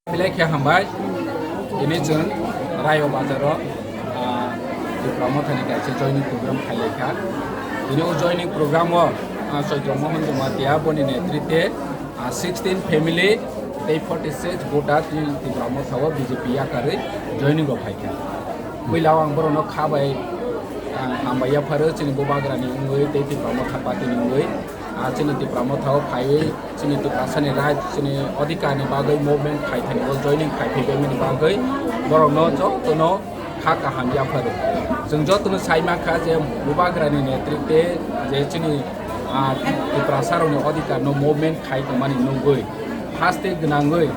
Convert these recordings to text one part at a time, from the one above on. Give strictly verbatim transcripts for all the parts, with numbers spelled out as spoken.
Belai khe hambai, tini chwng Rayo Bazaro, ah, Tipra Mothani kaisa joining program khailai kha. Tini o joining program o, ah, Chaitya Mohan Jamatia boni netritwe, ah, sixteen family tei forty six voter tini Tipra Motha o B J P yakarwi joining rok phai kha. Puila o ang borokno kha bai, ah, hambai yapharo chini Bubagrani wngwi tei Tipra Motha party ni wngwi. Ah, chini Tipra Motha o phaiwi chini Tiprasani right, chini odhikar ni bagwi movement khai thani o joining khai phai bai mani bagwi borokno jotono kha kaham yapharo. Chwng jotono sai mankha je Bubagrani netritwe je chini, ah, Tiprasa rokni odhikar no movement khai tongmani nugwi haste gwnangwi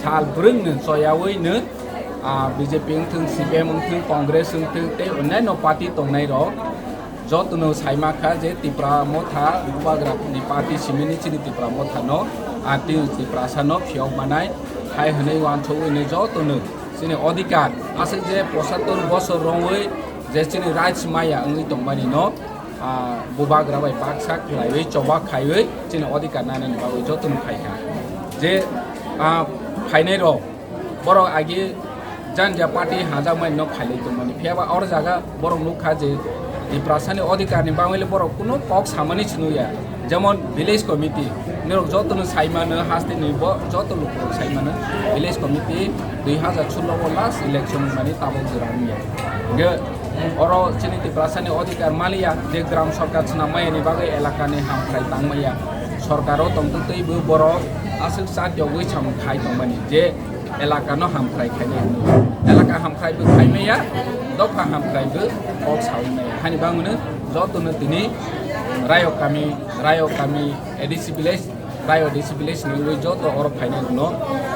sal bwrwngno choyawi no, ah, B J P wngthwng, C P M wngthwng, Congress wngthwng tei onyaino party tongnai rok jotono sai mankha je Tipra Motha Bubagra ni party simini chini Tipra Motha no, ah, tini Tiprasa no phiyok manai hai hwnwi uansugwi no jotono chini odhikar aswk je pochattor bosor romwi je chini rights maya wngwi tongmani no, ah, Bubagra bai baksa khlaiwi choba khaiwi chini odhikar nanani bagwi jotono phaikha. Je, ah, phainai rok borok agi janja party hajakmani no khailai tongmani. Phiya ba oro jaga borok nukha je Tiprasani odhikar ni bagwi le borok kuno kok samani sinukya. Jemon village committee, norok jotono sai mano, haste ni bo joto lukurok sai mano. Village committee dui hazar solo o last election mani tabok jora wngya. Hingke oro chini Tiprasani odhikar maliya, je gram sorkar swnam maya ni bagwi elaka ni hamkrai tang maya. Sorkar o tongtwtwi bo borok aswk chak yogwi samung khai tongmani je elaka no hamkrai khainai hwnwi. Elaka hamkrai bo khai maya, dopha hamkrai bo kok saui maya. Hani bangmano jotono tini Rayo kami, Rayo kami A D C village, Rayo A D C village ni wngwi joto oro phainai rokno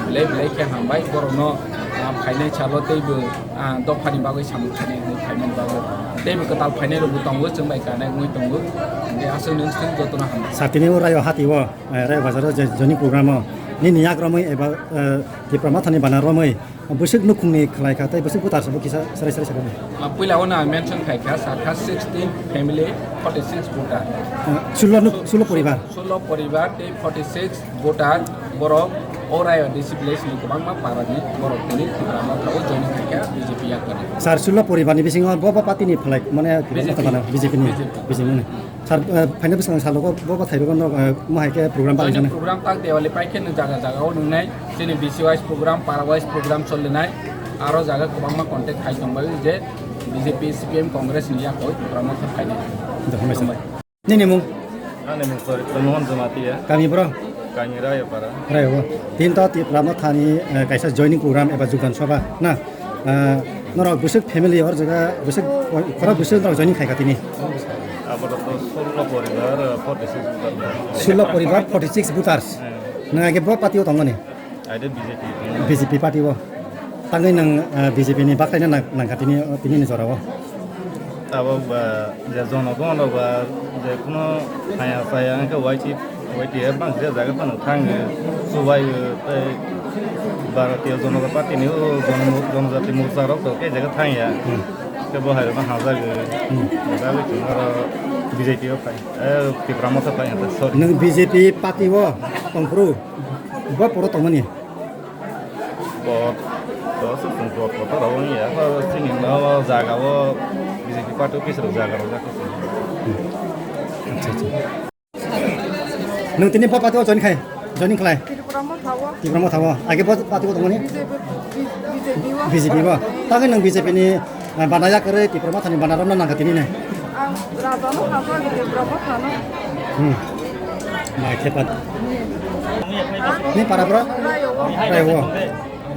belai belai khe hambai. Borokno, ah, phainai salo teibo, ah, dophani bagwi samung khainai hwnwi phaimani bagwi. Teibo kwtal phainai rokbo tongo, chwng bai kanai wngwi tongo. Hingke aswk nwng swng jotono hambai. Satini o Rayo hati o. Eh, Rayo Bazar o je joining program o nini yak romwi eba, eh, Tipra Mothani bana romwi bwswk nukhungni khlai kha tei bwswk butar sabo kisa serai serai sakha. Ah, puila o na mention khai kha, sakha sixteen family, forty six voter. Eh, sullo nuk-, sullo poribar. Sullo poribar tei forty six voter borok o Rayo D C village ni kwbangma para ni borok tini Tipra Motha o joining khai kha B J P yakarwi. Sir, sullo poribar ni bisingo bo, bo party ni phlai mane B J P. B J P ni, B J P ni. Sir, eh, phaina bwskango salogo bo bathai rwgano, eh, mo hai khe program Joining paijana. Program tak Diwali pai khe nwng jaga jaga o nungnai. Chini B C wise program, para wise program solinai. Aro jaga kwbangma contact khai tongbai je B J P, C P M, Congress ni yakoi program khe phainai. Hambai sir. Hambai. Nini mung? Ani mung sorry, Pramon Jamatia. Kami bro? Kami Rayapara. Rayo. Tin to Tipra Mothani, eh, kaisa joining program eba jugdan sabha na. Ah, norok bwswk family or jaga bwswk, khorok bwswk norok joining khai kha tini? Apatot sullo poribar, forty six voter. Sullo poribar, forty six voters. Eh. Nwng age bo party o tongmani? Aide B J P. B J P party o. Tangwi nwng, ah, B J P ni bakhai no nang, nang kha tini, tini ni jora o. Abo ba je jonogon rok ba je kuno haya saya wngkhe Y T, Y T F bang je jaga phano thango, chubaio tei Bharatiya Janata Party ni o jono-, Janajati Morcha rok to kei jaga thangya. Hmm. Khe bo hai rokno hamjago. Hmm. Hamjagwi chwng oro B J P o phai, eh, Tipra Motha phai hwnta, sorry. Nwng B J P party o tongphuru, bo poro tongmani? Vote, to se chwng vote kotor rok wngya, to chini no jaga o B J P party office rok jaga rok jakha se. Acha, acha. Nwng tini bo party o join khai, joining khlai? Tripura Motha o. Tripura Motha o. Age bo party o tongmani? B J P, B J P o. B J P o. Tangwi nwng B J P ni, eh, bana yakarwi Tripura Mothani bana romna nangkha tini ne? Ang raja no hamjagwi Tripura Motha no. Hmm. Mai khe pat. Ni para bro? Rayo o. Rayo o.